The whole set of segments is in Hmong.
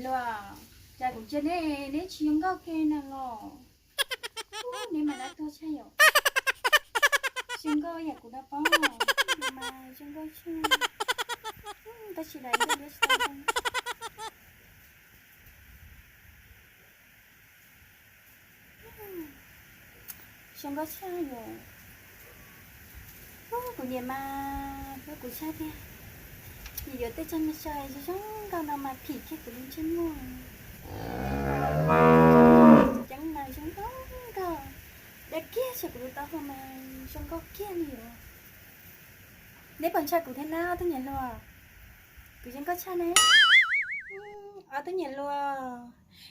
Luag, cas kuv ntsia neb, neb tsis zoo nkauj kiag na los? Neb mas dab tuag tshaj yom. Zoo nkauj yam kuv no pob mas zoo nkauj tshaj. Tab sis lawv nkauj liab tsis tau zoo. Zoo nkauj tshaj yom. Kuv nyiam mas hlub kuv tshaj tiag. Nyiam yuav tej txoj me sawv zoo zoo nkauj no mas phim kiag kuv lub ntsej muag. Ceeb mas zoo nkauj nkauj, dab kiag saum kuv lub taub hau mas zoo nkauj kiag li os. Neb puas ntshai kuv thiab na ob tug niam hluas? Kuv zoo nkauj tshaj na. Ob tug niam hluas,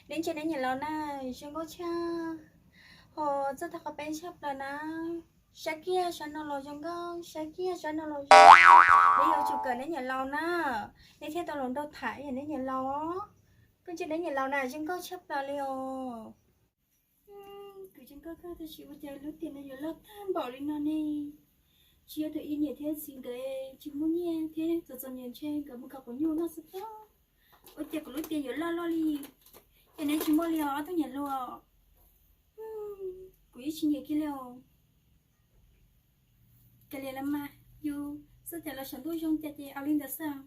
neb ntsia neb niam laus na, zoo nkauj tshaj. Ho txoj tab qhov peb tshaj plaws na. Saib kiag sab no los zoo nkauj, saib kiag sab no los zoo nkauj. Neb yuav tsum kawm neb niam laus na, neb thiaj tau los nrog tham neb niam laus. Koj ntsia neb niam laus na zoo nkauj tshaj plaws li os. Kuv zoo nkauj kawg tab sis ua cas lub tiam no yuav loj tag npaum li no ne? Tsis yog thaum ub niam thiab txiv nkawd tsis muaj nyiaj thiab txom txom nyem ntshe nkawd mus khaws quav nyuj noj xwb pob. Ua cas kuv lub tiam yuav loj loj li, ces neb tsis muaj li os ob tug niam hluas. Kuv yeej tsis nyiam kiag li os. Kav liam los mas, yus xav tias los saum ntuj zoo cas ces ua li ntawd xwb.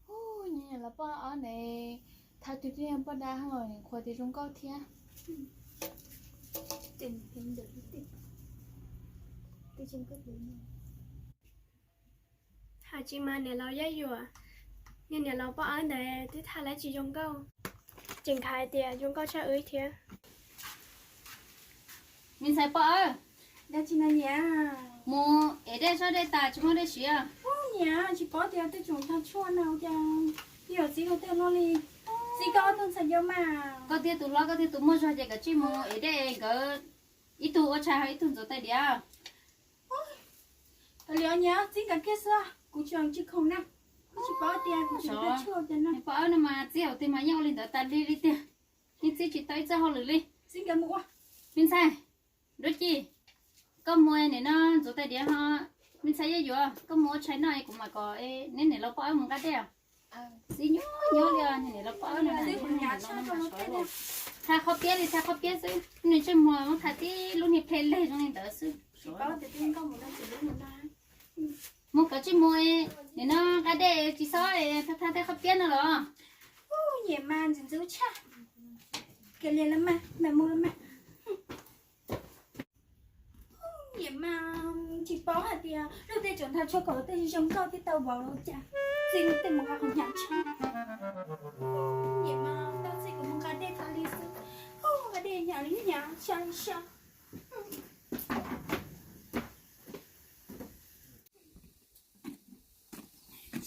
Hu, nyias los poj ob ne, thaj twg twb yog poj dab ho qhuas tias zoo nkauj thiab. Hais tsis mas niam laus Yaj Yuam, niag niam laus poj awb ntawd twb thaj lawv tsis zoo nkauj, tseem hais tias zoo nkauj tshaj wb thiab. Me ntxhais poj awb, dab tsi no niam? Mus ev dej, zoj dej tas tsis muaj dej siv. Niam, tsis paub tias twb tsoom tag tshuaj no cas yog txiv ua tej no li. Txiv, koj ob tug ntxhais yau mas, koj thiaj tus hlob koj thiaj tus muaj zog ces koj tsij mus ev dej, nkawd ib tug ua tshais ho ib tug ntxuav tais diav. Kav liam niam, txib nkawd kiag xwb, kuv tsis tsis khoom na. Kuv tsis paub tias kuv tsis tau tshuaj tias no. Poj awb no mas txib hauv twg mas yeej ua li ntawd tas li li tiag, yeej txib tsis tau ib txoj hauj lwm li. Txib nkawd mus ua. Me ntxhais Nruab Ci, koj mus nim no ntxuav tais diav ho. Me ntxhais Yaj Yuam, koj mus ua tshais noj es kuv mam kom neb niam laus poj awb mus nqa dej os. Txib nyuaj nyuaj li os, niam laus poj awb no. Tha qhob piab li tha qhob piab xwb, nws ntsej muag muab tha tib lub niag ple leg zoo li ntawd xwb. Mus kom tsij mus, nim no nqa dej tsis txhob tha tha tej qhob piab no los. Nyiam mas ntxim ntxub tshaj. Kav liam los mas, mam mus los mas. Nyiam mas tsis paub hais tias luag tej tsoom tag tshuaj kom tej zoo nkauj thiab tau vauv los cas txij luag tej mus nqa qhov nyam tshaj. Nyiam mas tau txij kuv mus nqa dej tas li xwb. Nqa dej nyam li nyam, sab li sab.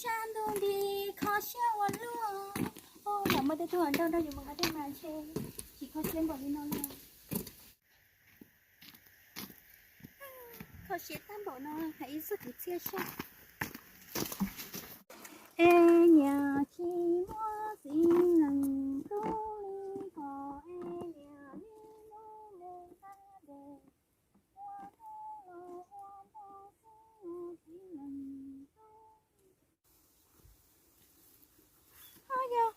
Sab ntuj nti, kho siab ua luaj. Lam muaj tej tug hluas nraug nrog yus mus nqa dej mas ntshe tsis kho siab npaum li no li. Kho siab tag npaum no hais ib txog kwv txhiaj sab. Es niam tsis muaj txiv nees tub li ko, es niam li lub neej qab dej ua tub los ua npau xwb txiv nees tub. Ho yog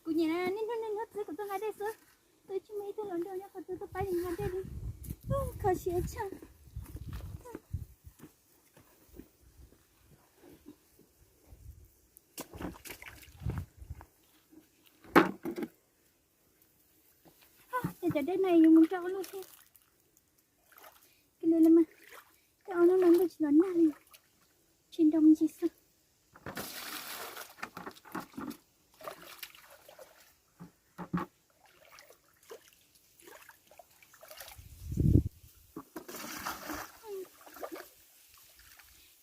kuv nyiam niaj hnub niaj hnub txwv kuv tuaj nqa dej xwb, twb tsis muaj ib tug hluas nraug nyob qhov twg tuaj pab yus nqa dej li. Kho siab tshaj. Ces cov dej no yuav mus rau ua luaj thiab. Kav liam los mas, tej ob hnub no ntuj tsis los nag li, tsis nrau me ntsis xwb.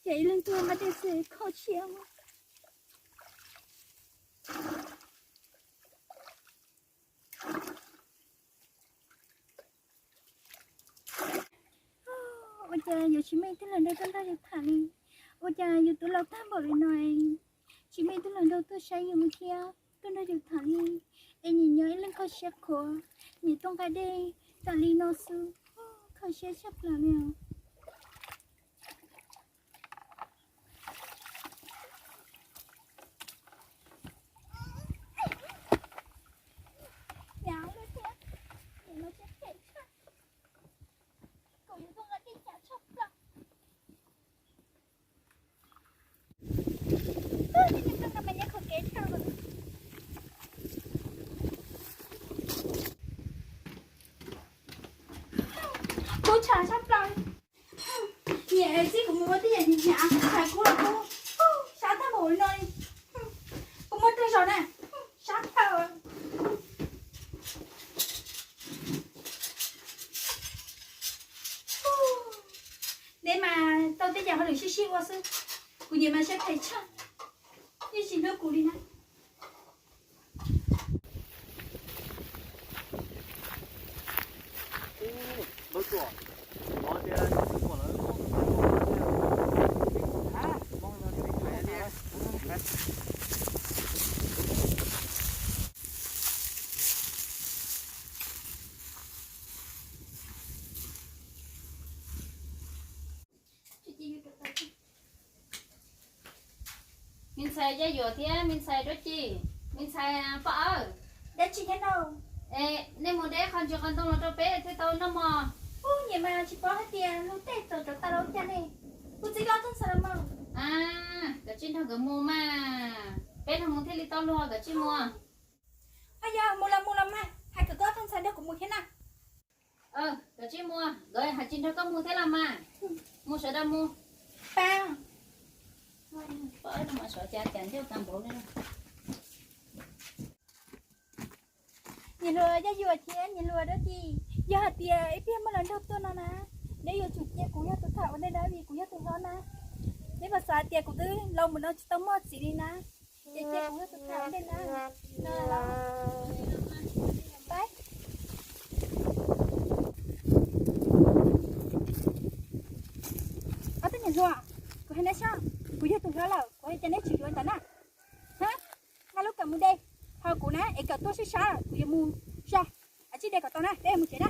Ces ib leeg tuaj nqa dej xwb kho siab. Ua cas yuav tsis muaj ib tug hluas nraug tuaj nrog yus tham li? Ua cas yus twb laus tag npaum li no, tsis muaj ib tug hluas nraug tuaj saib yus thiab tuaj nrog yus tham li? Es nim nyob ib leeg kho siab qhuav, nim tuaj nqa dej tas li no xwb, kho siab tshaj plaws li os. Ub, tshaj sab plaws. Niam txib kuv mus ua tej yam hnyav hnyav, hais kuv los kuv sab tag npaum li no li. Kuv muaj twg zos na, sab plaws. Neb mas tau tej yam hauj lwm sib sib ua xwb, kuv niam mas siab phem tshaj, yeej tsis hlub kuv li na. Me ntxhais Yaj Yuam thiab me ntxhais Duab Ci, me ntxhais Paj Awb. Dab tsi thiab no? Es nej mus de qhov ntsis qos ntoo los rau peb thiaj tau noj mov. Ub, niam mas tsis paub hais tias luag tej txawm rov tas los ua cas ne. Kuv txiv koj tub ntxhais los mas. Koj tsis nrog nkawd mus mas, peb nrog mus thiaj li tau luag, koj tsis mus. Yog mus los mus los mas, hais kom koj tub ntxhais nrog kuv mus thiab na. Koj tsis mus, nkawd hais tsis nrog koj mus thiab los mas. Mus sawv daws mus. Pab, Paj Awb no mas xyov cas cas ncauj tag npaum li. Niam hluas Yaj Yuam thiab niam hluas Duab Ci, yog hais tias ib pliag muaj lawv nrog tuaj no na, neb yuav tsum cia kuv yog tus tham ua ntej na, vim kuv yog tus hlob na. Neb puas xav tias kuv twb laus mus no tsis tau muaj txiv li na, ces cia kuv yog tus tham ua ntej na. Pab, ob tug niam hluas, kuv hais nej saib, kuv yog tus hlob lawm, kuv hais tias neb tsis yuav ntawd na. Nqa lub kawm mus de, ho kuv na es kawm tuaj sib sab, kuv yuav mus zog. Ua tsis de kom tau na, peb mus tsev na.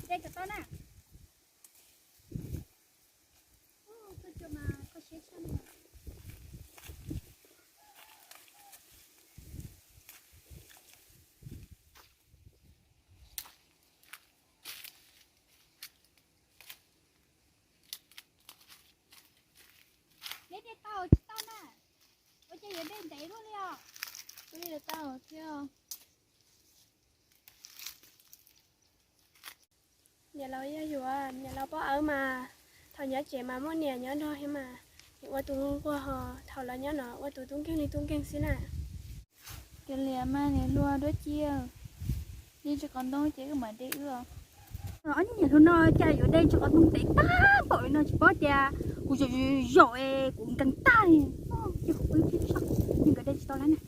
De kom tau na. Ub, tuaj cuag mas kho siab tshaj no. Neb de tau tsis tau na? Ua cas yuav de ntev luaj li os? Kuv de tau thiab. Niam laus Yaj Yuam, niam laus Paj Awb mas, thaum nyob tsev mas muaj niam nyob nrog thiab mas, nim ua tus nquag nquag ho thaum los nyob no ua tus tub nkeeg li tub nkeeg xwb na. Kav liam mas niam hluas Duab Ci, de ntsis qos ntoo ces wb mam de wb os. Ob niag niam hluas no cas yuav de ntsis qos ntoo ntev tag npaum li no tsis paub tias kuv zaum zaum es kuv nkees tag li. Cia kuv pw ib pliag saib nkawd de tsis tau lawm na.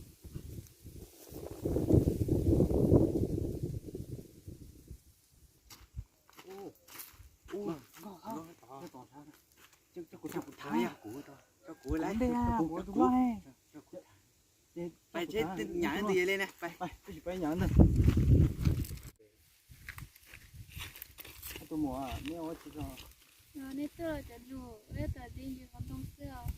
Tus muam, nej ua tsis tau. Nej tuaj cov nus, nej tuaj de ntsis qos ntoo xwb os.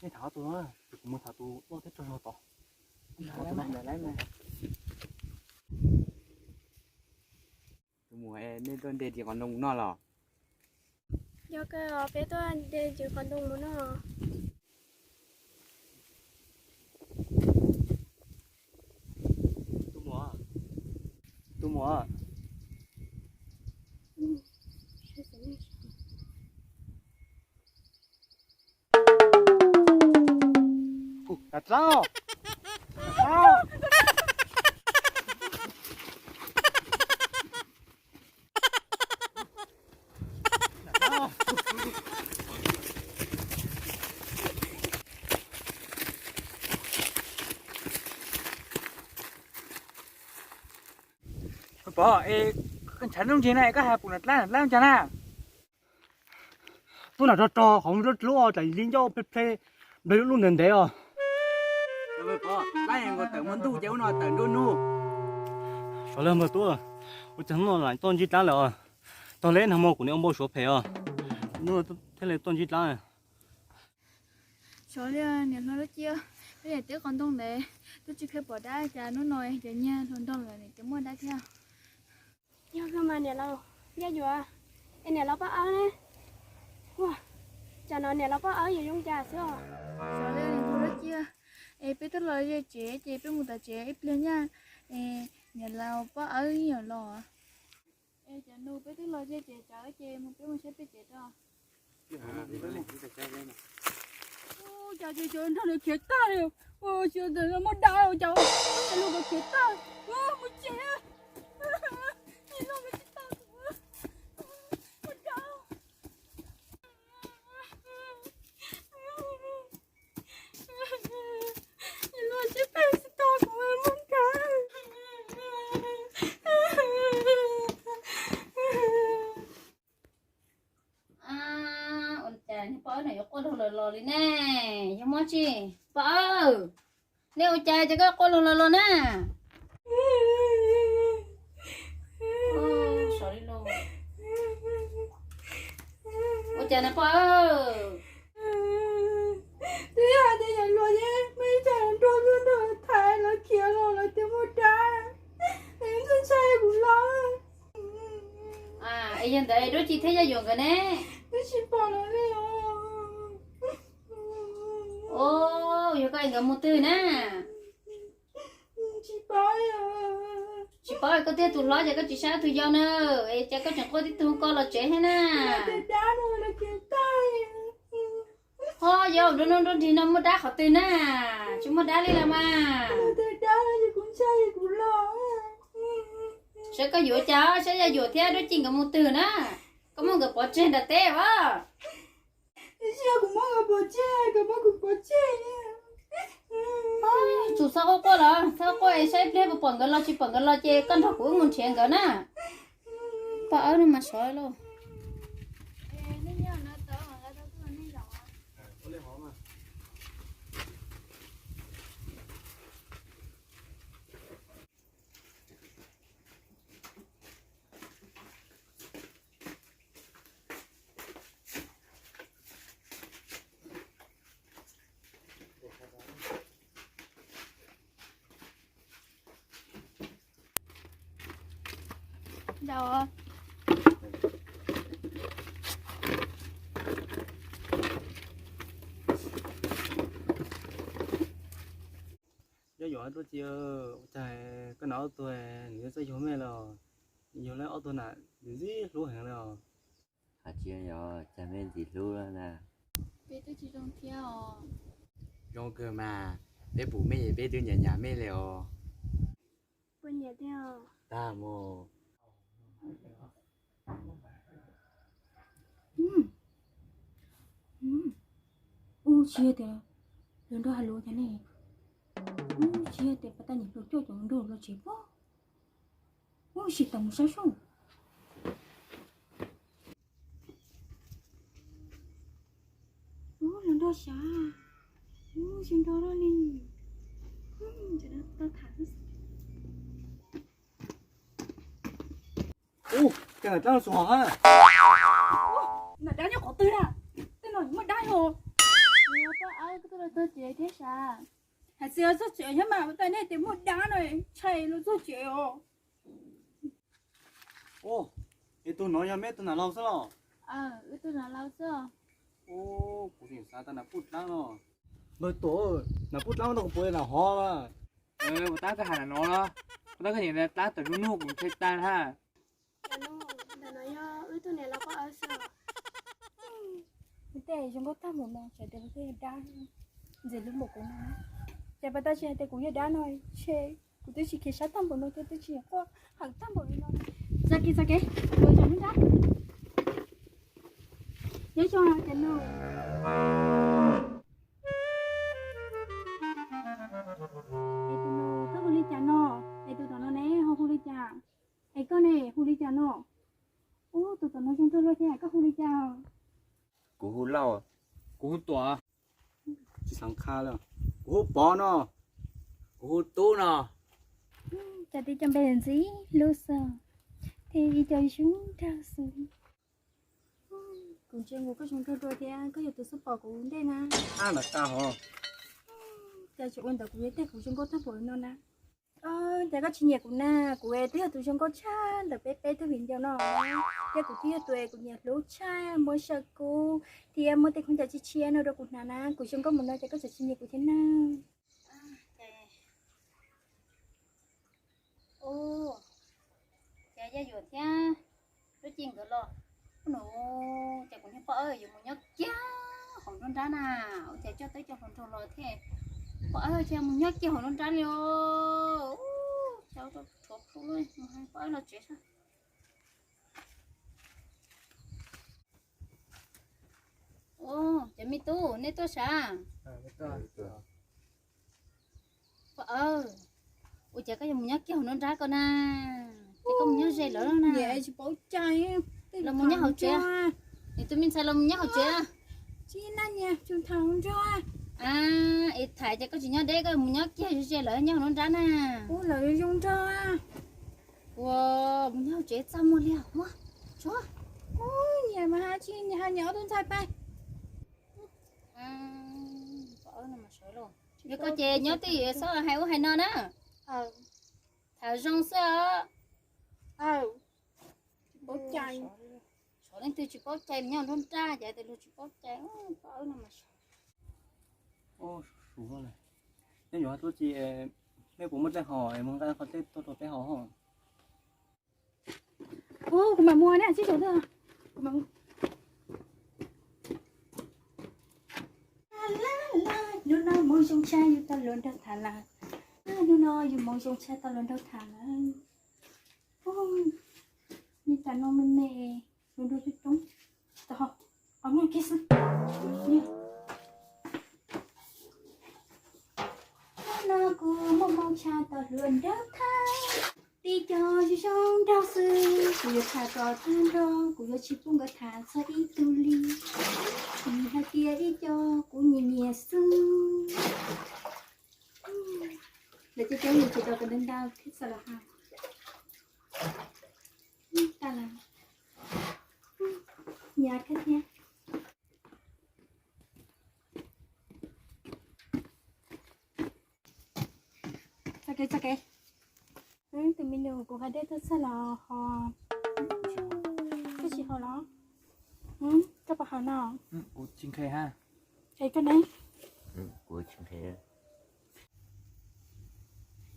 Nej tham tus no, kuv mus tham tus loj thiab tsaug zog tod. Tus muam, nej tuaj de ntsis qos ntoo noj los? Yog kawg, peb tuaj de ntsis qos ntoo mus noj. Tus muam, tus muam. Pov, es koj ntshav nuj ntsig na, koj hais pum nram dlab nram dlab cas na? Tub nram rog rog qhov muag dlub dlub os, tsam li ncauj ple ple, nplawg lub ntev ntev os. Sawv daws npawg tub, ua cas hnub no lam tuaj ntsib dlab lawm os. Tog leb nag hmo kuv niam ua npau suav phem os, hnub no thiaj li tuaj ntsib dlab. Xyov li niam hluas Duab Ci, peb niam twb qos ntoo ntev, twb tsis pheej pom dab, cas hnub no cov nyiag hluas nraug lawm ces muaj dab thiab. Yog kawg Niam laus Yaj Yuam, es niam laus Paj Awb ne? Ua, cas no niam laus Paj Awb yuav zoo cas xwb os? Xyov li niam laus Dab Ci, es peb twb los ze tsev ces peb mus tom tsev ib pliag nyaj, es niam laus Paj Awb yeej yuav los. Es cov nus, peb twb los ze tsev tsawv ces mus, peb mus saib peb tsev tso. Ua cas ces cov nrog lawv khiav tag li, ua cas muaj dab ua cas, cov nrog lawv khiav tag, mus tsev, nim no lawv tsis tau kuv, muaj dab. Luag sib pem tsis tau kuv muaj dab. Ua cas niag Paj Awb no yuav quaj luag los los li ne? Yog muaj tsi? Paj Awb, nej ua cas ces koj quaj luag los los na? Ua cas na Paj Awb? Twb yog tias yog luag yeej muaj ib co nrog luag nrog thaiv los khiav los lawv tias muaj dab, es ntxhab ntshai kuv los. Es yog ntawd Dab Ci thiab Yaj Yuam nkawd ne? Twb tsis pom lawv li os. Yog koj es nkawd mus twg na? Tsis paub, tsis paub, koj twb yog tus hlob ces koj tsis saib tus yau na, es cas koj tseem quaj tib tug koj los tsev thiab na? Ho yog nruab hnub nruab rig no muaj dab qhov twg na? Tsis muaj dab li los mas. Saib koj yuav cas, saib Yaj Yuam thiab Dab Ci nkawd mus twg na, koj muab nkawd pov tseg nram teb as. Kuv muab nkawd pov tseg, nkawd muab kuv pov tseg. Tsum txhob quaj quaj los, txhob quaj es saib ib pliag puas pom nkawd los, tsis pom nkawd los ces koj nrog kuv wb mus nrhiav nkawd na. Paj Awb no mas sov lauj. Yog yuav Dab Ci, ua cas koj nam ob tug nws yuav txawj yug mej los, yug lawv ob tug nam ntxim hlub heev li os. Hais tsis yog cas mej ntxim hlub na. Peb twb tsis zoo thiab os. Zoo kawg mas, peb pum mej ces peb twb nyiam nyiam mej li os. Puas nyiam tiag? Tag mus. Ub, tsis yog tias lawv nrog hais lus cas ne? Ub, tsis yog tias pas tag nyuam qhuav coj cov nrog los tsev pob? Ub, sim tau mus saib seb. Ub, lawv nrog sav. Ub, tsis nrog lawm li. Tau tham. Ub, cas nam dab no txog hov hab? Nam dab nyob qhov twg na? Tej no muaj dab os. Koj twb los txog tsev thiab sav. Hais txog txog tsev thiab mas, ua cas nej tias muaj dab no, ntshai los txog tsev os. Ub, es tus no yog meb tus nam laus xwb los? Wb tus nam laus xwb. Ub, kuv tseem xav tas nam puj dlaab no. Npawg Tuam, nam puj dlaab muab tau kuv puas nam hov. Kuv tab koj hais nam no los, koj tab koj niam dlaab tawm nruab hnub kuv ntshai tag hab. Ntawm no yog wb tug niam laus Paj Awb xwb. Tej zoo nkauj tag npaum no, txawm tias kuv twb yog dab, ntxim hlub npaum kuv no, ces pas tag tsis hais tias kuv yog dab no, ces kuv twb tsis khiav sab tag npaum no, ces twb tsis quaj heev tag npaum li no. Txoj kev, txoj kev, kuv zoo nrab. Nyob zoo ces no. Es tus no koj hu li cas no? Es tus tom no ne ho hu li cas? Es koj ne hu li cas no? Ub, tus tom no zoo nraug luaj thiab, koj hu li cas? Kuv hu Lauj. Kuv hu Tuam. Tsis xav qha li. Kuv hu Pov no. Kuv hu Tub no. Cas tib co npe ntxim hlub xwb, thiab ib co zoo nraug xwb. Kuv ntsia nkaus koj zoo nraug dua thiab, koj yog tus xub pom kuv ntej na. Ab, nram qab hov. Cas tseem ua ntawd kuv yuav teg kuv zoo nkauj tag npaum no na. Cas koj tsis nyiam kuv na? Kuv twb yog tus zoo nkauj tshaj ntawm peb peb tug viv ncaus no, thiab kuv twb yog tus kuv niam hlub tshaj, muab saw kub thiab muab tej khaub ncaws tshiab tshiab no rau kuv hnav na. Kuv zoo nkauj mus no ces koj tseem tsis nyiam kuv thiab na. Ces Yaj Yuam thiab Lub Ci nkawd los, ub no, ces kuv niag poj awb yuav mus nyob kiag hauv nruab nrab na. Ua cas coj teb coj hluas nraug los thiab, poj awb ces mus nyob kiag hauv nruab nrab li os. Ub, cas rhuav plhu lawm, mus hais poj awb los tsev seb. Ub, cov me tub, nej tuaj sav? Poj awb, ua cas koj yuav mus nyob kiag hauv nruab nrab ko na? Ces koj mus nyob ze lawv na. Tsis paub cai. Los mus nyob hauv tsev. Nws tus me ntxhais los mus nyob hauv tsev. Tsis na niam, tsis tham nrog. Es tham ces koj tsis nyob deb, koj mus nyob kiag ze lawv nyob hauv nruab nrab na. Ua, mus nyob hauv tsev txaj muag li os. Mus, tso. Niam mas tsis niam, niam ob tug ntxhais pais. Yog koj ces nyob twj ywm, txhob hais ub hais no na. Tham zoo xwb os. Xyov leej twg tsis paub cai, nyob nruab nrab ces tej luag tsis paub cai. Poj awb no mas. Nyob yuav tuaj ci, nej puas muaj dej haus es muab nqa qhov dej tuaj rau peb haus. Ub, kuv mam muag ne, sib sau tuaj. Hnub no Hmoob zoo tshaj, yus tau luag nraug tham lawm. Hnub no yus Hmoob zoo tshaj, tau luag nraug tham lawm. Ub, nyob tas no me me, luag nraug coob coob, tsis tau haus, qhov muag kiag xwb. Hnub no kuv muaj hmoo tshaj tau hluas nraug tham. Tib co zoo zoo nraug xwb, kuv yuav tham kom tag nrho, kuv yuav tsis pub nkawd tham txog ib tug li. Vim hais tias ib co kuv nyiam nyiam xwb. Lawv coob coob, yus tsis tau kom ntau ntau thiab txawm los hais. Tag lawm. Nyav kawg thiab. Txoj kev, txoj kev. Tus me nyuam, kuv hais dej tuaj txog los ho. Koj tsis haus los? Koj puas haus no? Kuv tsis nkhe ha. Es koj ne? Kuv tsis nkhe.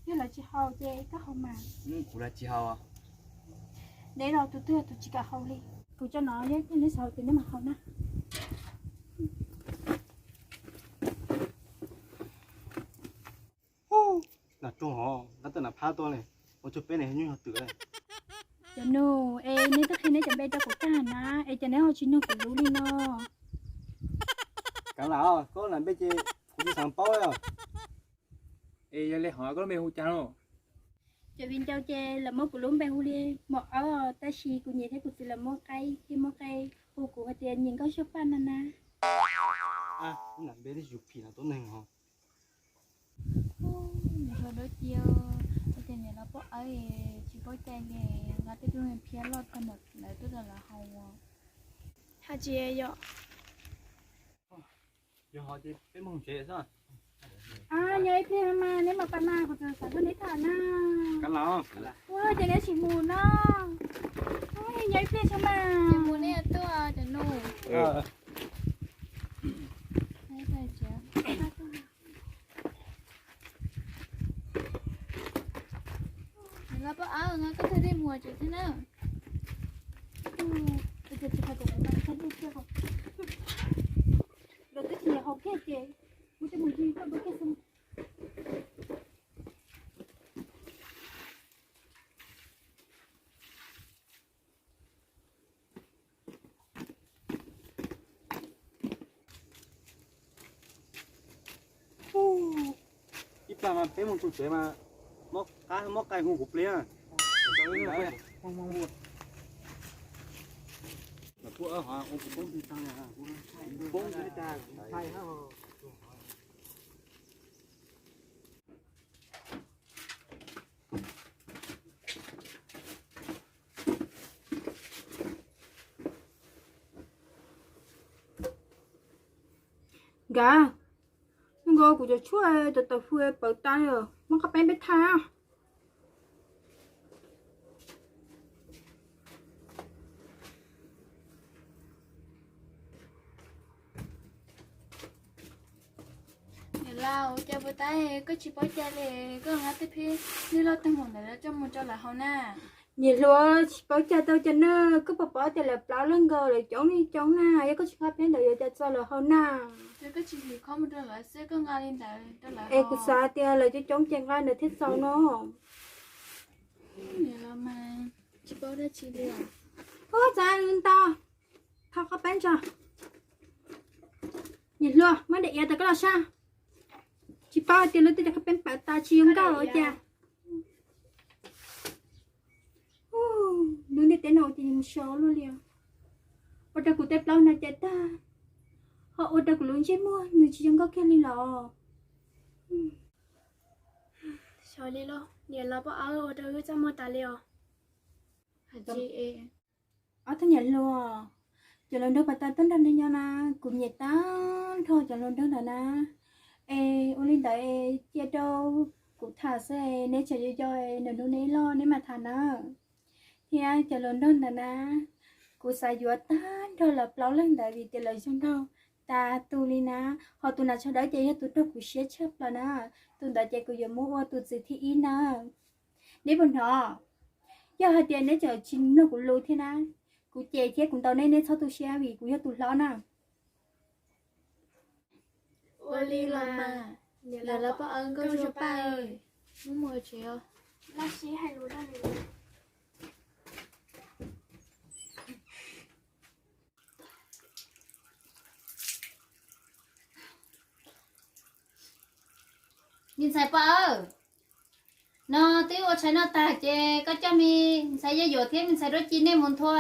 Yog lawv tsis haus ces koj haus mas. Kuv los tsis haus. Neb los tus twg tus tsis kam haus li. Kuv tso no, neb xav haus ces neb mam haus na. Nas roog hov, nqa tawm nas phab tuaj ne, ua tsuag peb ne, nyuj yog twm. Cov nus, es neb twb qhia neb cov npe rau kuv tag na, es cas neb ho tsis nug kuv lub li no? Kav lam, koj lub npe ces kuv tsis xav paub os. Es yog li hov koj lub npe hu cas no? Cov viv ncaus ces lawv muab kuv lub npe hu li Maum Awb, tab sis kuv niam thiab kuv txiv lawv muab qaib thiab muab qe hu kuv hais tias Niam Nkauj Suab Paj na na. Npe twb tsis phim no tuab neeg hov. Nws ho dab tsi, ua cas niam los Poj Awb tsis paub cai li, nqa tej tug phiab loj tag npaum ntawd tuaj rau lawv haus. Hais tsis yog. Yog ho ces peb mus tsev xwb. Nyob ib pliag mas neb mam pais mas kuv tseem xav nrog neb tham na. Ua ces neb sim mus no. Nyob ib pliag tso mas. Mus nej tuaj cov nus. Los Poj Awb, nqa koj thawj dej mus tsev thiab na. Lawv twb tsis nyiam haus kiag ces muab coj mus ncig koj ua kiag xwb. Ib plag mas peb mus tsev mas mob qab mob qai hu kuv plig. Nkawd, nkawd kuv cov tshuaj tawm tawm hws pawv tas, muab qab peeb peb thaij. Ua cas puas tab koj tsis paub cai li, koj nqa tej pheb nws loj tag npaum ntawd coj mus rau lawv haus na? Niam hluas, tsis paub cai tau cov no, koj puas paub tias lawv plaub leeg nkaus lawv coob li coob na, yog koj tsis nqa pheb ntawd yuav cas txaus lawv haus na? Koj tsis hwm khob mus rau lawv xwb, koj nqa li ntawd rau lawv. Es kuv xav tias lawv coob coob ces nqa ntawd thiaj txaus no. Niam los mas tsis paub dab tsi li. Ub, txav ntau, thov qhov peb ntso. Niam hluas, muab daim iav tas koj los sab. Tsis paub tias lub twb cov qhov peb pam tas tsis zoo nkauj ua cas. Lub ntiaj teb no ua cas mus so luaj li. Ua rau kuv tej plaub no cais tag, ho ua rau kuv lub ntsej muag nws tsis zoo nkauj kiag li los. Xyov li lauj, niam los poj awb ua rau wb txaj muag tas li os. Ob tug niam hluas, cov hluas nraug pas tas tuaj nrog neb nyob na, kuv nyiam tag nrho cov hluas nraug ntawd na. Es ua li ntawd es cia rau kuv tham xwb, neb tseem yuav yog nram hnub neb loj neb mam tham na. Thiab cov hluas nraug ntawd na, kuv xav yuav tag nrho lawv plaub leeg ntawd vim tias lawv zoo nraug tas tus li na. Ho tus nas tsho dawb ces yog tus raug kuv siab tshaj plaws na, tus ntawd ces kuv yuav muab ua tus txwv thib ib na. Neb puas hnov? Yog hais tias neb tseem tsis mloog kuv lus thiab na, kuv cem thiab kuv ntaus neb, neb txhob tu siab vim kuv yog tus hlob na. Ua li los mas, niam los poj awb nkauj zoo paj, muab mus tsev os. Me ntxhais poj awb, no twb ua tshais noj tag ces koj coj me ntxhais Yaj Yuam thiab me ntxhais Duab Ci nej mus nthua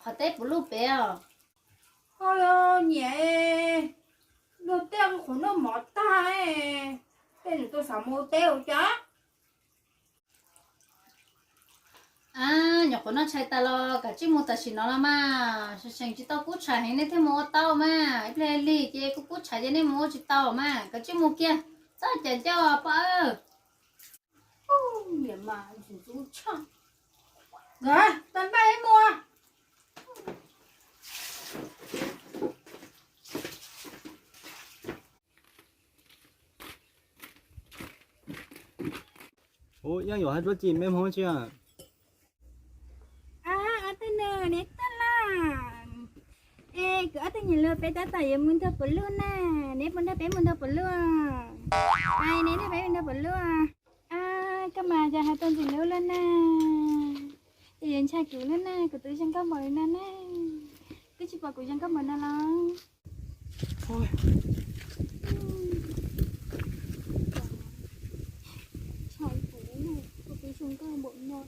qhov teb puv luj pem os. Niam, luag tej qhuav noj mov tag, tej nws tuaj xav mus ua teb ua cas? Nyuam qhuav noj tshais tas los kav tsij mus tam sim no los mas, seem tsis tau kub tshais heev nej thiaj mus ua tau mas, ib pliag lig ces kuv kub tshais ces nej mus ua tsis tau mas, kav tsij mus kiag, txhob cav ncauj poj awb. Niam mas ntxim ntxub tshaj. Nkawd tau npaj ib muag. Ub, Yaj Yuam hab Duab Ci, meb Hmoob tsi? Ob tug nus, neb tuaj lawm. Es kuv ob tug niam hluas peb tab tom yuav mus nrog puav luaj na, neb puas nrog peb mus nrog puav luaj? Neb nrog peb mus nrog puav luaj. Koj mas cas hais tau ntxim hlub luaj na. Ces yuav ntshai kuv luaj na, kuv twb zoo nkauj npaum li no na. Koj tsis pom kuv zoo nkauj npaum no los? Ntshai kuv, kuv twb zoo nkauj npaum no.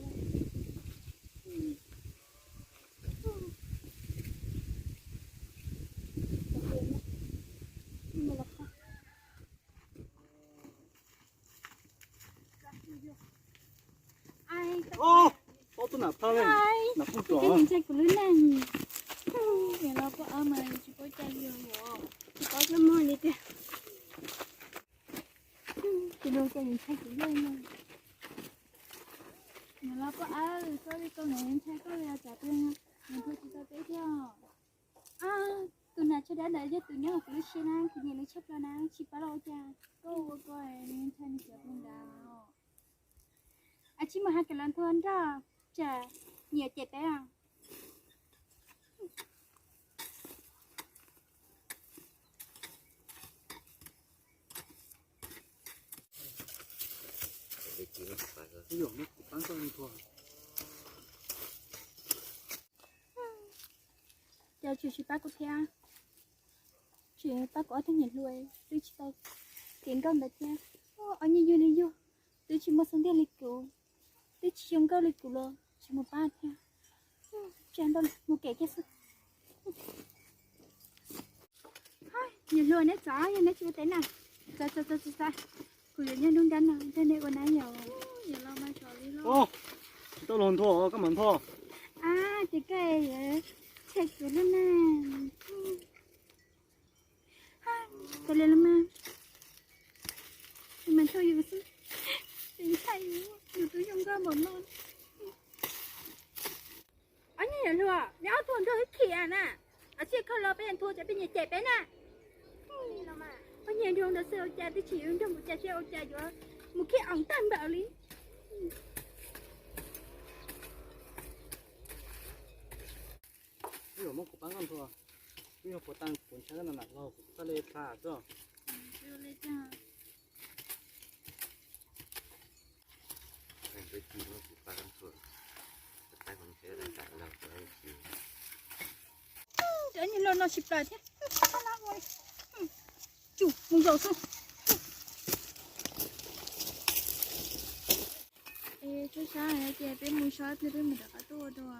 Ub, tus nam phaj, nam phaj, ntshai kuv lub neej. Niam los poj awb mas tsis paub cai li os, tsis paub coj muag li tiag. Tus no cas yuav ntshai kuv yeej no. Niam los poj awb, koj li koj niam ntshai koj li os, tsam twg nws nthua tsis tau peb thiab. Tus nam tsho dab ntawd yog tus nyob hauv kuv lub siab na, kuv nyiam nws tshaj plaws na, tsis paub los ua cas. Koj ua koj, nws ntshai nws cov tus nrad. Ab, tsis mus hais kom los nthua nrog, tsam nyiam cem peb os. Cas tsis pab kuv thiab, tsis pab kuv ob tug niam hluas, twb tsis tau kev nkauj ntawd thiab. Ob nyiaj yug li yug, twb tsis muaj xub ntiag li kuv, twb tsis zoo nkauj li kuv los tsis mus pab thiab. Tsis ntau, mus kev kiag xwb. Niam hluas, neb txav, yog neb tsis ua teb na, txav txav txav txav, kuv yuav nyob nruab nrab no nrog neb ua na yom. Tsis tau los nthua, koj mam nthua. Ab, ces koj yuav ntshai kuv lub neej. Tau li los mas, mas nthua yus xwb, ntshai yus, yus twb zoo nkauj npaum no. Ob niag niam hluas, neb ob tug nrog wb khim na, ua tsi khaws los peb nthua ces peb nyiam cem peb na. Koj nyiam nrog ntawd xwb ua cas, twb tsis yuav nrog mus cas, ua cas yuav mus khib oos tag npaum li. Wb yuav muab kuv pab nkauj nthua, wb yuav puas tag kuv ntshai na, nam los kuv txhaj li pla xwb. Cov niag hluas no tsis plaws thiab. Tsum mus zaum xwb. Es tsaug sab ces peb mus so ib pliag peb mus rov qab tuaj ua dua.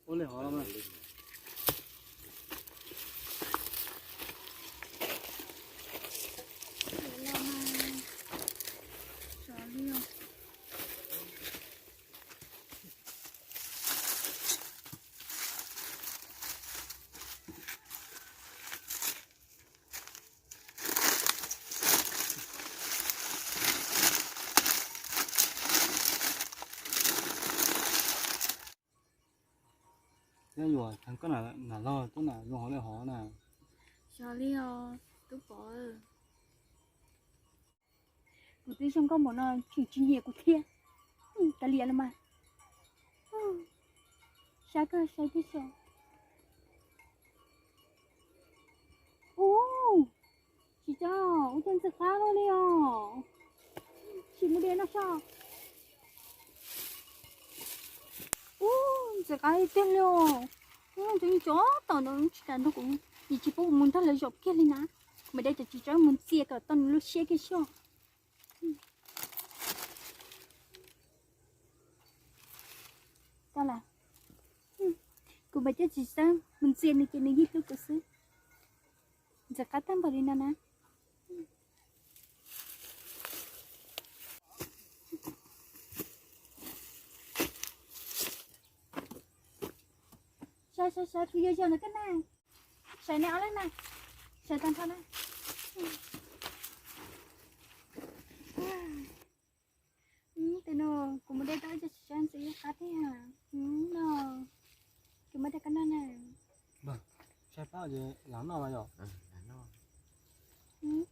Ua li hov los mas. Yog yuav thav koj nam los tuaj nam zoo hov li hov na. Xyov li os tub Pov. Kuv twb zoo nkauj npaum no tseem tsis nyiam kuv thiab. Kav liam los mas. Saib koj saib twb xyov. Ub, tsis tso, ub, cov ntxim qab li os. Tsis mus de no so. Ub, ntxim qab tiag li os. Ub, tus tsov tom no tsis tas nrog kuv, nws tsis pub kuv mus nrog lawv zaum kiag li na. Kuv mam de cov txiv tsawb mus ntxias kom tau nws lub siab kiag xwb. Koj las, kuv mam coj txiv tsawb mus ntxias nws ces nws yeej hlub kuv xwb. Ntxim qab tag npaum li no na. Sawv, sawv, sawv, kuv yuav zaum ntawm koj na. Sawv na, ob leeg na. Sawv tag nrho na. Tus no kuv mus de tau ib co txiv tsawb ntxiv qab thiab. No, kuv muab rau koj noj na. Saib pab ces lam noj mas yom.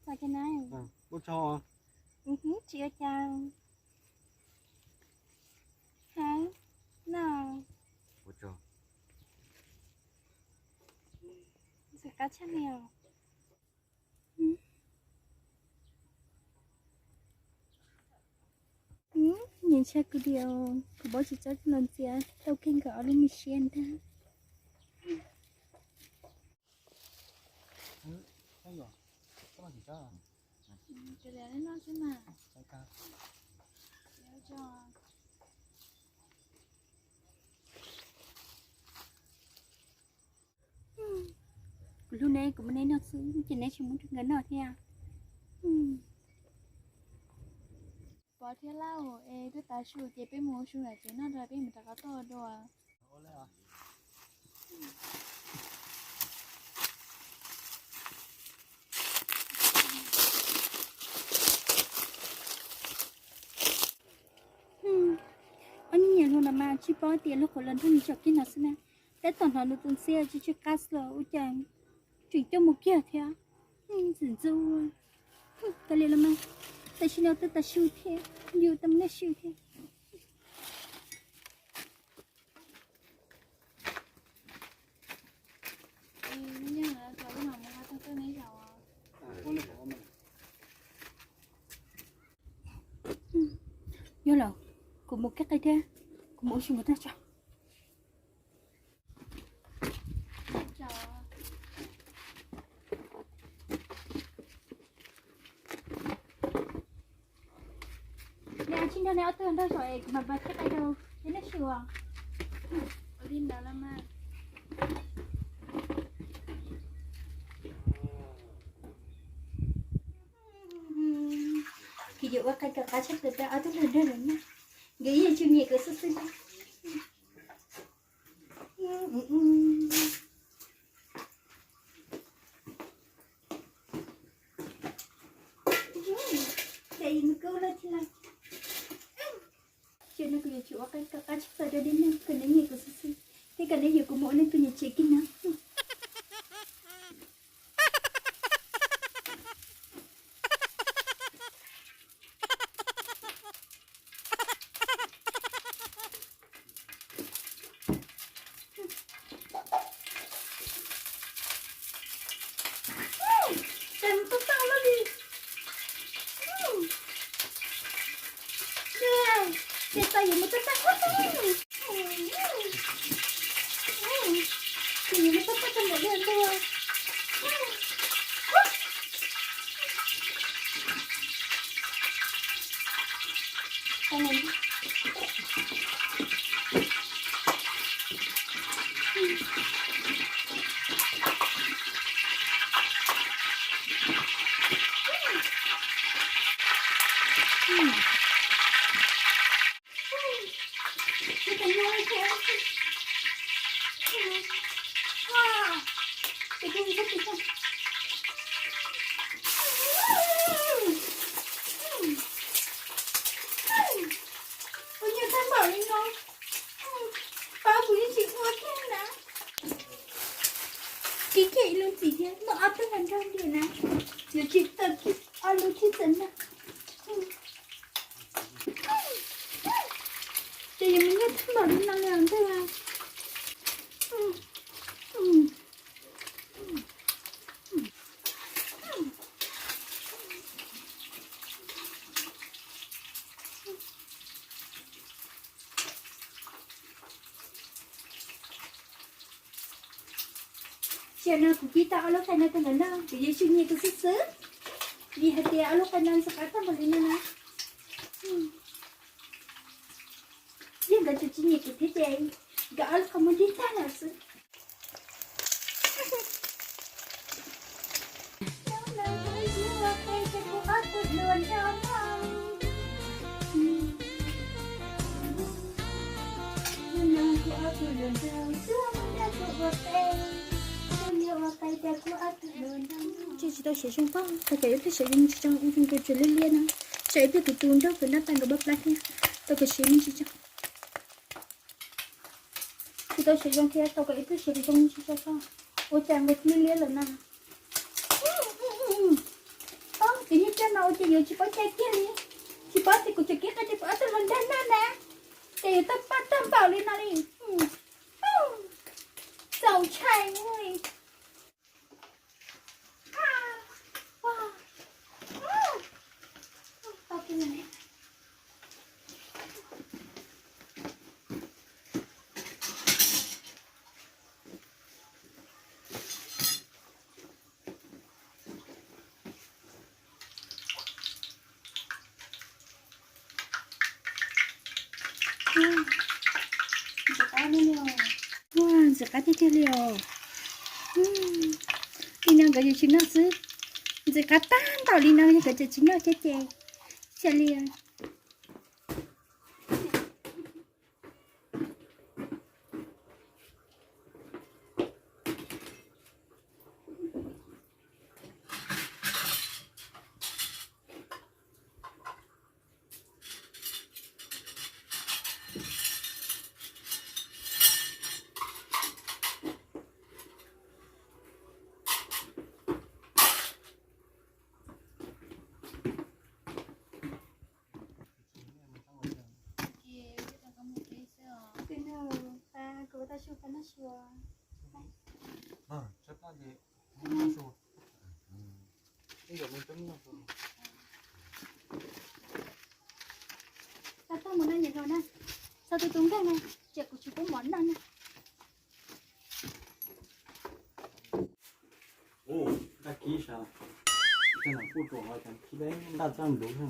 Ua cas na? Ua tsaug. Tsis ua cas. Heev no. Ntxim qab tshaj li os. Nyiam ntshai kuv diam, kuv muab txiv tsawb no ntxias tau kiag nkawd ob lub me siab ntag. Kuv hlub neb, kuv muab neb noj xwb ces neb tsis muab rau nkawd noj thiab. Pov thiab Lauj, es twb tav su ces peb mus ua su lawm ces noj rau peb mus rov qab tuaj ua dua. Ob niag niam hluas no mas tsis paub tias luag qhuav los nrog nws zaum kiag no xwb na. Tab tom hnov nws tus ntxhiab tsis tsis qab xwb los ua cas tseem coj mus kiag thiab. Ntxim ntxub. Kav liam los mas, tam sim no twb tav su thiab, yus tau mus noj su thiab. Yog lawm, kuv mus kiag qe thiab, kuv mus ua si mus tag tso. Neb tsis nrog neb ob tug nrog saum es kuv mam pab thiab qe rau neb noj su os. Ua li ntawd los mas. Kuv yuav ua qe kom qab tshaj plaws rau ob tug hluas nraug no na. Nkawd yeej tsis nyiam kuv xwb xwb na. Ces no kuv yuav tsum ua qe kom qab tshaj plaws rau neb na, kom neb nyiam kuv xwb xwb, thiab kom neb yuav kuv mus ua neb tus niam tsev kiag na. Ua nyuag tag npaum li no, pab kuv yeej tsis ua kiag na. Kib kiag ib lub ntxiv thiab, noj ob tug hluas nraug ntiag na, yuav tsis tawm kiag ob lub thiab txawm na. Ces yuav mus nyuaj tag npaum li no li ntag. Tam sim no kuv kib tau ob lub qe no rau nkawd noj, kuv yuav tsum nyiam kuv xwb xwb, vim hais tias ob lub qe no ntxim qab tag npaum li no na. Yog nkawd tseem tsis nyiam kuv thiab ces nkawd ob lub qe muab nrig tag lawm xwb. Tsis tau siav zoo pob, tau kom ib pliag siav zoo tsis tso, ib pliag kuv tsuas liab liab no, tsam ib pliag kuv tus nraug kuv nab pais nkawd npab plab thiab, tau kom siav me ntsis tso. Tsis tau siav zoo thiab, tau kom ib pliag siav zoo me ntsis tso. Ua cas nkawd liab liab lawm na. Ob txiv neej coj no ua cas yuav tsis paub cai kiag li, tsis paub tias kuv tseem kib qe rau kuv ob tug hluas nraug noj na, ces yuav tau pab tag npaum li no li. Txaus ntshai li. Ntxim qab tiag tiag li os. Li no nkawd yuav tsis noj xwb. Ntxim qab tag npaum li no nkawd tseem tsis noj thiab ces, xyov li. Tau tag mus no nyiam hluas na, txog tus tus nkeeg na, ces kuv tsis pub mov noj na. Ntaj kib sav, coj nom kuj ruam ho cov kib deb ntaj txaj ntuv na.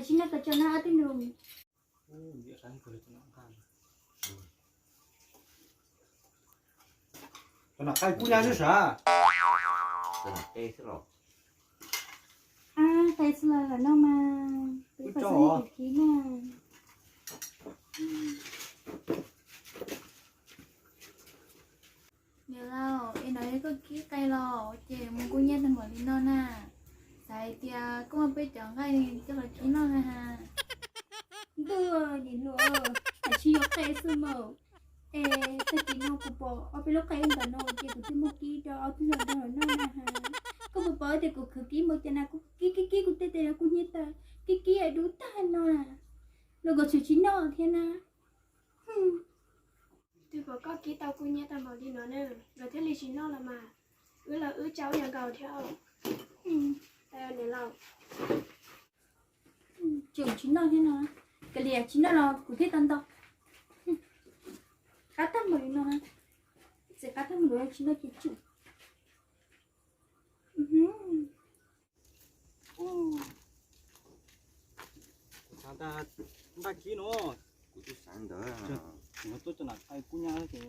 Tsis noj koj tso noj ob tug nus. Cov nom qaij kub nyab xwb sav. Qe xwb los lawm no mas, peb pab xwb tus kib na. Niam laus, es no yog koj kib qe los ces mus kub nyab tag npaum li no na. Xav hais tias koj muab peb cov nqaij coj los kib noj na has. Ntuj, niam hluas, hais tsis yog qe xwb mas. Es tag kis no kuv pom ob peb lub qe ntawm no ces kuv thiaj muab kib rau ob tug hluas nraug noj na has. Koj puas pom tias kuv khwv kib mus cas na, kuv kib kib kib kuv tej tes no kuv hnyiab tawm, kib kib dub tag no na. Los koj tseem tsis noj thiab na. Twb pom koj kib tau kub nyab tag npaum li no na, nkawd thiaj li tsis noj los mas. Wb los wb tsa ub yog nkaus thiab. Niam laus, tseem tsis noj thiab no. Kav liam, tsis noj los kuv thiaj tau ntau. Qab tag npaum li no, txiv qab tag npaum li no tsis noj ces tsum. Ntaj kib no, kuv twb xav ntawd, kuv tuaj cov nom qaij kub nyab ces